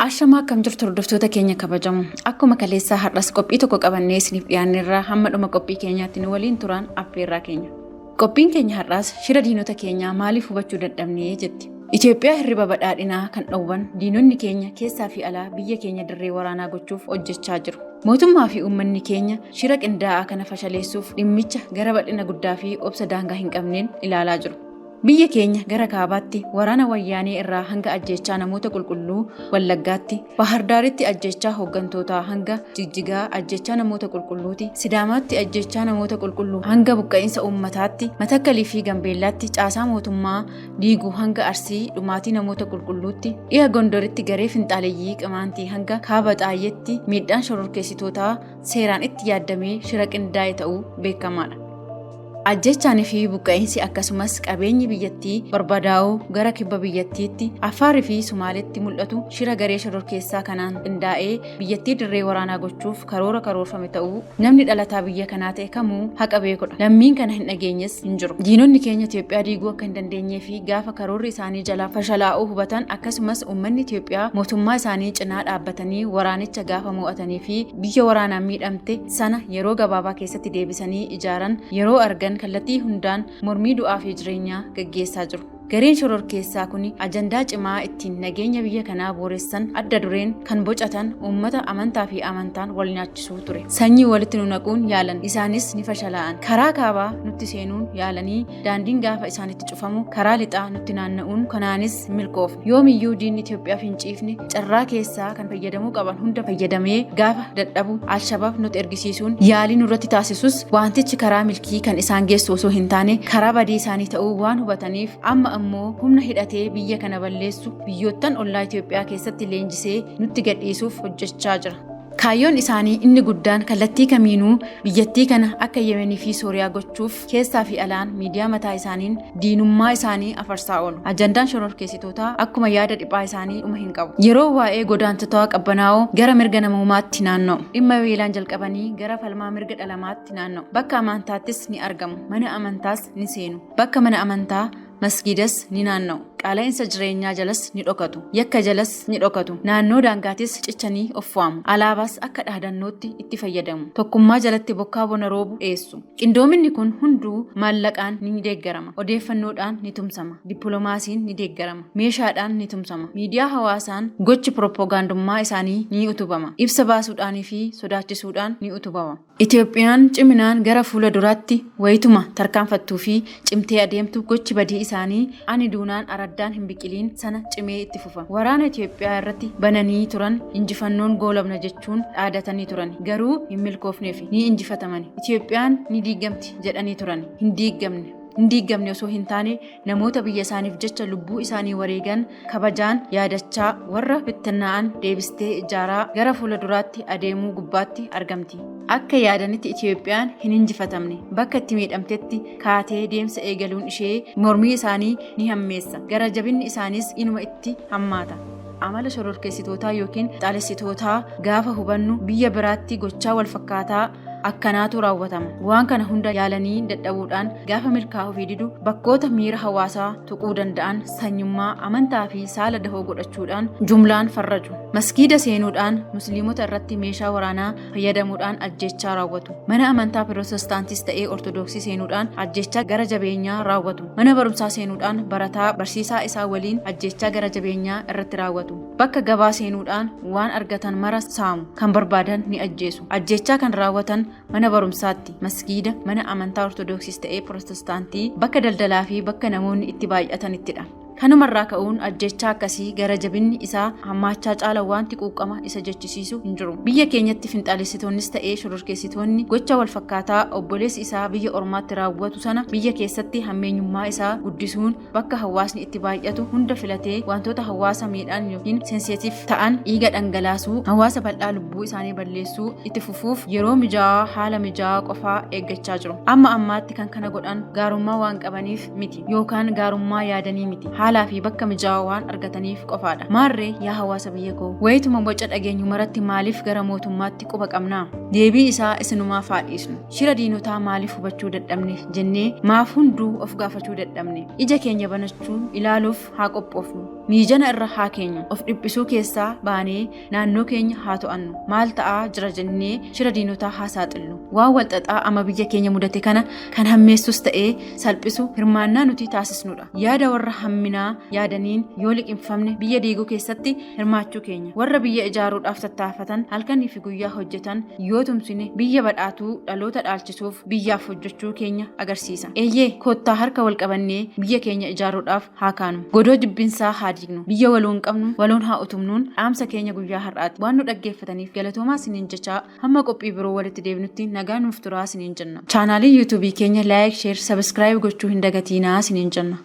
Ashamaa, akkam jirtu hordoftoota keenya kabajamu? Akkuma kaleessaa har'as qophii tokko qabannee isiniif dhiyaanneerraa. Hamma dhuma qophii keenyaatti nu waliin turaan affeerraa keenya. Qophiin keenya har'aas shira diinota keenyaa maaliif hubachuu dadhabnee jetti. Itoophiyaa hirriba badhaadhinaa kan dhowwan diinonni keenya keessaa fi alaa biyya keenya dirree waraanaa gochuuf hojjechaa jiru. Mootummaa fi uummanni keenya shira qindaa'aa kana fashaleessuuf dhimmicha gara bal'ina guddaa fi obsa daangaa hin qabneen ilaalaa jiru. Biyya keenya gara kaabaatti waraana Wayyaanee irraa hanga ajjeechaa namoota qulqulluu Wallaggaatti, Bahardaaritti ajjeechaa hooggantootaa hanga Jigjigaa ajjeechaa namoota qulqulluuti, Sidaamaatti ajjeechaa namoota qulqulluu hanga buqqa'insa uummataatti, Matakkalii fi Gambeellaatti caasaa mootummaa diiguu hanga Arsii dhumaatii namoota qulqulluutti, dhiha Gondoritti garee finxaaleyyii Qimaantii hanga kaaba Xaayyeetti miidhaan shororkeessitootaa seeraan itti yaaddamee shira qindaa'e ta'uu beekamaadha. Ajjeechaan fi buqqa'insi akkasumas qabeenyi biyyattii barbadaa'uu gara kibba biyyattiitti, Affaarii fi Sumaaletti mul'atu shira garee shororkeessaa kanaan qindaa'ee biyyattii dirree waraanaa gochuuf karoora karoorfame ta'uu namni dhalataa biyya kanaa ta'e kamuu haqa beekudha. Lammiin kana hin dhageenyes hin jiru. Diinonni keenya Itoophiyaa diiguu akka hin dandeenyee fi gaafa karoorri isaanii jalaa fashalaa'uu hubatan, akkasumas uummanni Itoophiyaa mootummaa isaanii cinaa dhaabbatanii waraanicha gaafa mo'atanii fi biyya waraanaan miidhamte sana yeroo gabaabaa keessatti deebisanii ijaaran yeroo argan kallattii hundaan mormii du'aa fi jireenyaa gaggeessaa jiru. Gareen shororkeessaa kuni ajandaa cimaa ittiin nageenya biyya kanaa booressan adda dureen kan bocatan uummata amantaa fi amantaan wal nyaachisuu ture. Sanyii walitti nu naquun yaalan. Isaanis ni fashalaa'an. Karaa kaabaa nutti seenuun yaalanii daandiin gaafa isaanitti cufamu karaa lixaa nutti naanna'uun kanaanis milkoofne. Yoomiyyuu diinni Itoophiyaaf hin ciifne carraa keessaa kan fayyadamuu qaban hunda fayyadamee gaafa dadhabu Alshabaab nutti ergisiisuun yaalii nurratti taasisus, wantichi karaa milkii kan isaan geessu osoo hin taane karaa badii isaanii ta'uu waan hubataniif amma ammoo humna hidhatee biyya kana balleessu biyyoottan ollaa Itoophiyaa keessatti leenjisee nutti gadhiisuuf hojjechaa jira. Kaayyoon isaanii inni guddaan kallattii kamiinuu biyyattii kana akka Yemenii fi Sooriyaa gochuuf keessaa fi alaan miidiyaa mataa isaaniin diinummaa isaanii afarsaa oolu. Ajandaan shororkeessitootaa akkuma yaada dhiphaa isaanii dhuma hin qabu. Yeroo waa'ee godaantotaa qabbanaa'oo gara mirga namoomaatti naanna'u. Dhimma beelaan jalqabanii gara falmaa mirga dhalamaatti naanna'u. Bakka amantaattis ni argamu. Mana amantaas ni seenu. Bakka mana amantaa masgiidas ni naanna'u. Qaala'insa jireenyaa jalas ni dhokatu. Yakka jalas ni dhokatu. Naannoo daangaatis cichanii of waamu. Alaabaas akka dhaadannootti itti fayyadamu. Tokkummaa jalatti bokkaa bona roobu dheessu. Qindoominni kun hunduu maallaqaan ni deeggarama. Odeeffannoodhaan ni tumsama. Dippiloomaasiin ni deeggarama. Meeshaadhaan ni tumsama. Miidiyaa hawaasaan gochi pirooppogaandummaa isaanii ni utubama. Ibsa baasuudhaanii fi sodaachisuudhaan ni utubama. Itoophiyaan ciminaan gara fuula duraatti wayituma tarkaanfattuu fi cimtee adeemtu gochi badii isaanii ani duunaan araddaan hin biqiliin sana cimee itti fufa. Waraana Itoophiyaa irratti bananii turan injifannoon goolabna jechuun dhaadatanii turan. Garuu hin milkoofneef, ni injifatamani. Itoophiyaan ni diigamti jedhanii turan. Hin diigamne. Hin diigamne osoo hin taane namoota biyya isaaniif jecha lubbuu isaanii wareegan kabajaan yaadachaa, warra bittinnaa'an deebistee ijaaraa gara fuula duraatti adeemuu gubbaatti argamti. Akka yaadanitti Itoophiyaan hin injifatamne. Bakka itti miidhamtetti kaatee deemsa eegaluun ishee mormii isaanii ni hammeessa. Gara jabinni isaaniis inuma itti hammaata. Amala shororkeessitootaa yookiin xaalessitootaa gaafa hubannu biyya biraatti gochaa wal fakkaataa akkanaatu raawwatama. Waan kana hunda yaalanii dadhabuudhaan gaafa milkaa'uu fi didu bakkoota miira hawaasaa tuquu danda'an sanyummaa, amantaa fi saala dahoo godhachuudhaan jumlaan farraju. Maskiida seenuudhaan musliimota irratti meeshaa waraanaa fayyadamuudhaan ajjeechaa raawwatu. Mana amantaa Pirootestaantis ta'ee Ortodoksii seenuudhaan ajjeechaa gara jabeenyaa raawwatu. Mana barumsaa seenuudhaan barataa barsiisaa isaa waliin ajjeechaa gara jabeenyaa irratti raawwatu. Bakka gabaa seenuudhaan waan argatan mara saamu, kan barbaadan ni ajjeesu. Ajjeechaa kan raawwatan mana barumsaatti, masgiida, mana amantaa Ortodoksiis ta'ee Pirootestaantii, bakka daldalaa fi bakka namoonni itti baay'atanittidha. Kanumarraa ka'uun ajjeechaa akkasii gara jabinni isaa hammaachaa caala wanti quuqqama isa jechisiisu hin jiru. Biyya keenyatti finxaalessitoonnis ta'ee shororkeessitoonni gocha wal fakkaataa obboleessi isaa biyya ormaatti raawwatu sana biyya keessatti hammeenyummaa isaa guddisuun bakka hawaasni itti baay'atu hunda filatee wantoota hawaasa miidhaan yookiin sensitive ta'an dhiiga dhangalaasuu, hawaasa bal'aa lubbuu isaanii balleessuu itti fufuuf yeroo mijaawaa, haala mijaawaa qofaa eeggachaa jiru. Amma ammaatti kan kana godhan gaarummaa waan qabaniif miti yookaan gaarummaa yaadanii miti. haalaa fi bakka mijaawaa waan argataniif qofaadha. Maarree yaa hawaasa biyya koo, wayituma waca dhageenyu maratti maaliif gara mootummaatti quba qabnaa? Deebii isaa isinumaaf haa dhiisnu. Shira diinotaa maaliif hubachuu dadhabne jennee maaf hunduu of gaafachuu dadhabne? Ija keenya banachuu ilaaluuf haa qophoofnu. Miijana irra haa keenyu. Of dhiphisuu keessaa baanee naannoo keenya haa to'annu. Maal ta'aa jira jennee shira diinotaa haa saaxillu. Waan wal xaxaa amma biyya keenya mudate kana kan hammeessus ta'ee salphisu hirmaannaa nuti taasisnudha. Yaada warra hamminaa yaadaniin yoo liqimfamne biyya diiguu keessatti hirmaachuu keenya. Warra biyya ijaaruudhaaf tattaafatan, halkanii fi guyyaa hojjetan yoo tumsine, biyya badhaatuu dhaloota dhaalchisuuf biyyaaf hojjechuu keenya agarsiisa. Eeyyee, koottaa harka wal qabannee biyya keenya ijaaruudhaaf haa kaanu. Godoo jibbinsaa haa diignu. Biyya waloon qabnu waloon haa utubnuun dhaamsa keenya guyyaa har'aati. Waan nu dhaggeeffataniif galatoomaa isiniin jechaa, hamma qophii biroo walitti deebinutti nagaa nuuf turaa isiniin jenna. Chaanaalii YouTubeii keenya like, share, subscribe gochuu hin dagatiinaa isiniin jenna.